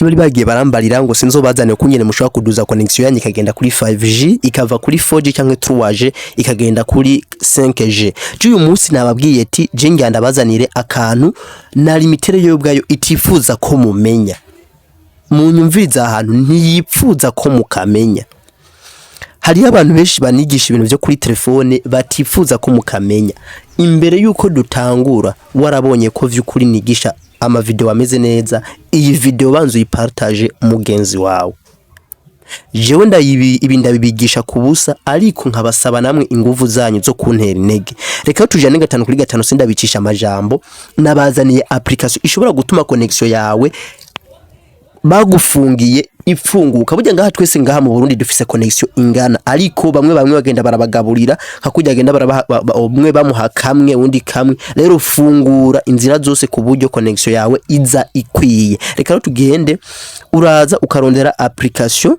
Benshi bari bagiye barambarira ngo sinzobazanire ukungene mushobora kuduza connection yanyu ikagenda kuri 5G, ikava kuri 4G canke 3G ikagenda kuri 5G. Je uyu munsi nababwiye ati je ngira ndabazanire akantu na Lumitel yo ubwayo itifuza ko mumenya. Munyumviriza, ahantu ntiyipfuza ko mukamenya. Hariho abantu benshi banigisha ibintu vyo kuri telefone batifuza ko mukamenya. Imbere yuko dutangura, warabonye ko vy'ukuri nigisha amavideo ameze neza, iyi video banza uyipartage mugenzi wawe. Jewe ndayibi ibi ndabibigisha ku busa, ariko nkabasaba namwe inguvu zanyu zo kuntera intege. Reka tujane gatanu kuri gatanu, sindabicisha amajambo. Nabazaniye application ishobora gutuma connection yawe bagufungiye ipfunguka. Burya ngaha twese ngaha mu Burundi dufise connection ingana, ariko bamwe bamwe bagenda barabagaburira nka kurya bagenda barabaha, umwe bamuha kamwe, undi kamwe. Rero fungura inzira zose ku buryo connection yawe iza ikwiye. Reka rero tugende. Uraza ukarondera application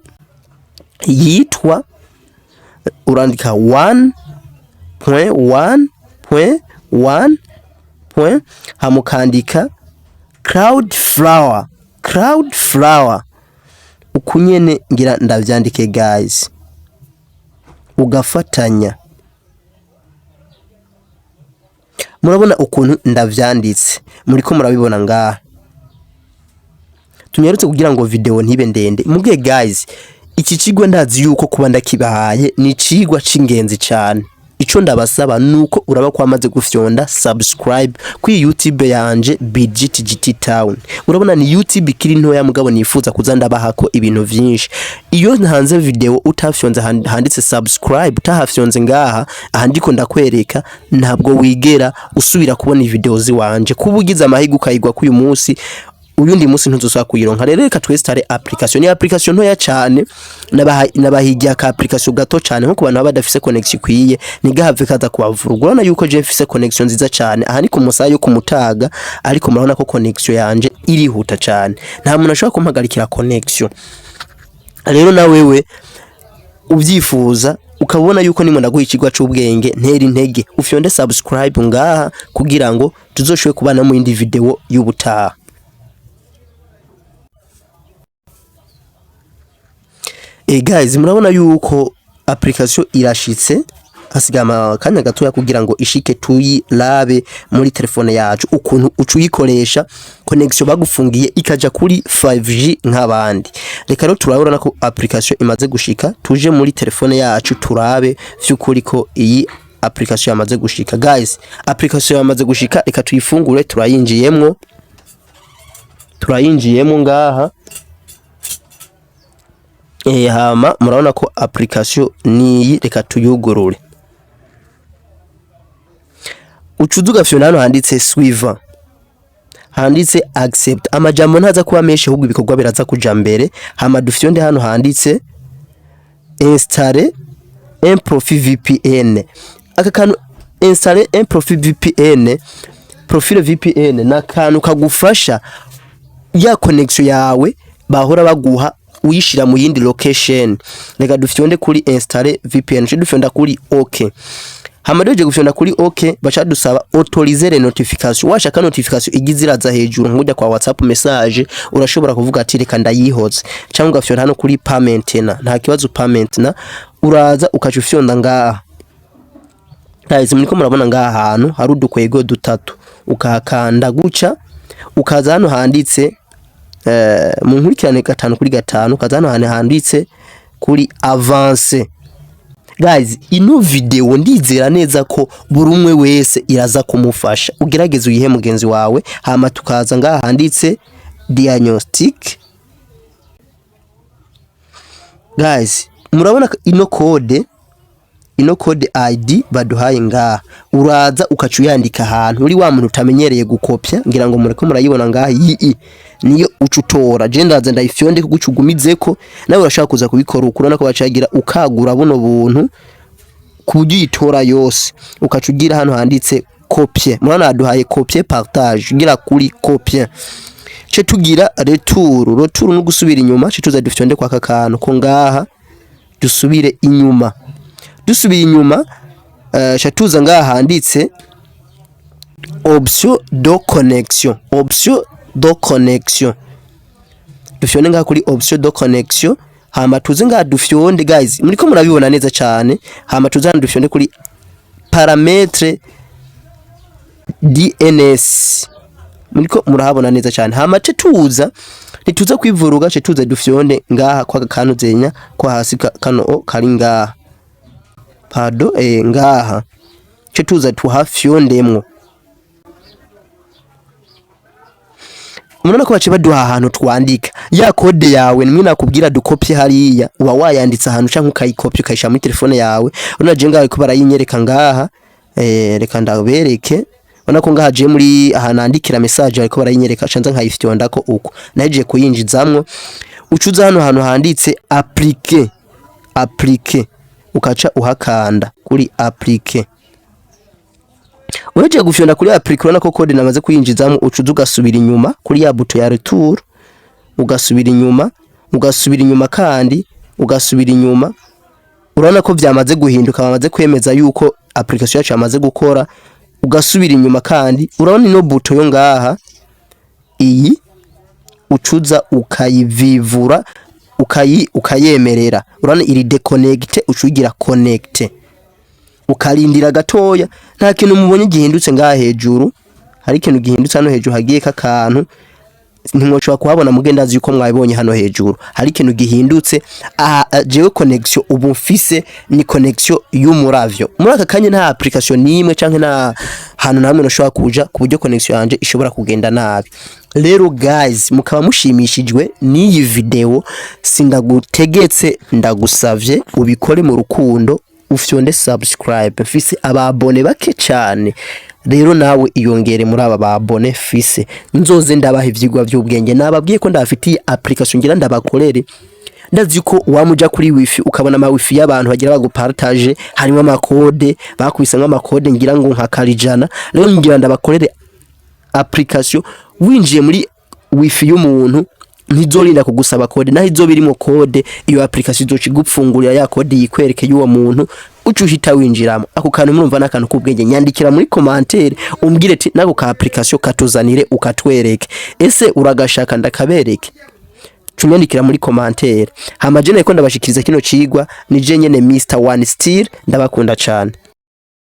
yitwa, urandika 1.1.1. Hamukandika Cloudflare, Cloudflare ukunyene ngira ndavyandike guys, ugafatanya. Murabona ukuntu ndavyanditse, muriko murabibona ngaha. Tunyarutse kugira ngo video ntibe ndende. Mubwiye guys, iki cigwa ndazi yuko kuba ndakibahaye ni icigwa c'ingenzi cane. Ico ndabasaba nuko uraba ko wamaze gufyonda subscribe kuri YouTube yanje BGTGT Town. Urabona ni YouTube ikiri ntoya, mugabo nifuza kuza ndabahako ibintu vyinshi. Iyo ntanze video utafyonze handitse subscribe, utahafyonze ngaha ahandiko ndakwereka, ntabwo wigera usubira kubona video ziwanje. Kuba ugize amahirwe ukayigwa k'uyu munsi, uyundi munsi ntuzosubira kuyironka. Rero reka twestare application. Ni application ntoya cane, nabahigiye aka application gato cane nko ku bantu baba badafise connection ikwiye, ntigahave kaza kubavura. Urabona yuko je mfise connection nziza cane. Aha ni ku musaha yo kumutaga, ariko murabona ko connection yanje irihuta cane, nta muntu ashobora kumpagarikira connection. Rero na wewe ubyifuza, ukabona yuko nimwe ndaguha ikigwa c'ubwenge, ntera intege ufyonde subscribe ngaha kugira ngo tuzoshobore kubana mu yindi video y'ubutaha. Guys, murabona yuko application irashitse, hasigaye akanya gatoya kugira ngo ishike tuyirabe muri telefone yacu ukuntu uca uyikoresha connection bagufungiye ikaja kuri 5G nk'abandi. Reka rero turabona ko application imaze gushika, tuje muri telefone yacu turabe vy'ukuri ko iyi application yamaze gushika. Guys, application yamaze gushika, reka tuyifungure. Turayinjiyemwo, turayinjiyemwo ngaha. Hama murabona ko application niyi, reka tuyugurure. Ucuza ugafyona hano handitse suivant, handitse accept. Amajambo ntaza kuba menshi, ahubwo ibikorwa biraza kuja mbere. Hama dufyonde hano handitse installer un profil VPN. Aka kantu installer un profil VPN, profil VPN na kantu kagufasha ya connection yawe bahora baguha uyishira mu yindi location. Reka dufyonde kuri installer VPN, ce dufyonda kuri OK. Hama duhejeje gufyonda kuri OK, baca dusaba autoriser les notifications. Washaka notification igize iraza hejuru nk'ujya kwa WhatsApp message, urashobora kuvuga ati reka ndayihoze, cyangwa ugafyonda hano kuri pas maintenant, nta kibazo, pas maintenant. Uraza ukaca ufyonda ngaha guys, muriko murabona ngaha hantu hari udukwego dutatu, ukahakanda guca, ukaza hano handitse mu nkurikirane gatanu kuri gatanu, ukaza hano hantu handitse kuri avancé. Guys, ino video ndizera neza ko buri umwe wese iraza kumufasha. Ugerageze uyihe mugenzi wawe. Hama tukaza ngaha handitse diagnostic. Guys, murabona ino code, ino code ID baduhaye ngaha, uraza ukaca uyandika ahantu uri wa muntu utamenyereye gukopya. Ngira ngo mureko murayibona ngaha, iyi niyo uca utora. Je ndaza ndayifyonde kuguca ugumizeko, nawe urashaka kuza kubikora uko. Urabona ko bacagira ukagura buno buntu ku buryo uyitora yose, ukaca ugira hano handitse copier. Murabona haduhaye copier, partage, ugira kuri copier, ce tugira retour. Retour no gusubira inyuma, ce tuza dufyonde kwa kantu ko ngaha dusubire inyuma. Dusubiye inyuma, ce tuza ngaha handitse option de connexion, option de connexion. Dufyonde ngaha kuri option de connexion, hama tuze ngaha dufyonde. Guys, muriko murabibona neza cyane. Hama tuze hano dufyonde kuri paramètre DNS. Muriko murahabona neza cyane. Hama ce tuza, ntituza kwivuruga, ce tuza dufyonde ngaha kwa kantu zenya ko hasi kano o kari ngaha, pardon, ngaha ce tuza tuhafyondemwo. Murabona ko bace baduha ahantu twandika ya code yawe nimwe nakubwira dukopye hariya. Uba wayanditse ahantu canke ukayikopya ukayishira muri telefone yawe. Urabona je ngaha ko barayinyereka ngaha. Reka ndabereke. Urabona ko ngaha je muri aha nandikira message ariko barayinyereka, canza nkayifyondako uko nahejeje kuyinjizamwo. Ucuza hano hantu handitse appliquer, appliquer, ukaca uhakanda kuri appliquer. Uhejeje gufyonda kuri appliquer, urabona ko code namaze kuyinjizamwo. Ucuza ugasubira inyuma kuri ya bouton ya retour, ugasubira inyuma, ugasubira inyuma, kandi ugasubira inyuma. Urabona ko vyamaze guhinduka, bamaze kwemeza yuko application yacu yamaze gukora. Ugasubira inyuma kandi, urabona ino bouton yo ngaha iyi, ucuza ukayivivura, ukayemerera. Urabona iri déconnecté, ucugira connecté, ukarindira gatoya. Nta kintu mubonye gihindutse ngaha hejuru? Hari ikintu gihindutse hano hejuru, hagiye kakantu ntimwoshobora kuhabona. Mugenda azi yuko mwabibonye, hano hejuru hari ikintu gihindutse. Aha jewe connexion ubu mfise ni connexion y'umuravyo. Muri aka kanya nta application nimwe canke nta hantu namwe nashobora kuja ku buryo connexion yanje ishobora kugenda nabi. Rero guys, mukaba mushimishijwe n'iyi video, sindagutegetse, ndagusavye ubikore mu rukundo, ufyonde subscribe. Mfise aba abonnés bake cyane, rero nawe iyongere muri aba ba abonnés fise, nzoze ndabaha ivyigwa vy'ubwenge. Nababwiye ko ndabafitiye application ngira ndabakorere. Ndazi ko wamuja kuri wifi ukabona ama wifi y'abantu bagira bagupartage, harimo ama code bakwisemwo ama code ngira ngo nka karijana. Rero ngira ndabakorere application, winjiye muri wifi y'umuntu ntizorinda kugusaba code, naho izoba irimo code, iyo application izoca igupfungurira ya code yikwereke y'uwo muntu, uca uhita winjiramo. Ako kantu murumva n'akantu k'ubwenge. Nyandikira muri commentaire umbwire ati nako ka application katuzanire ukatwereke, ese uragashaka ndakabereke? Cunyandikira muri commentaire. Hama je nariko ndabashikiriza kino cigwa ni je nyene Mr One Steel. Ndabakunda cane.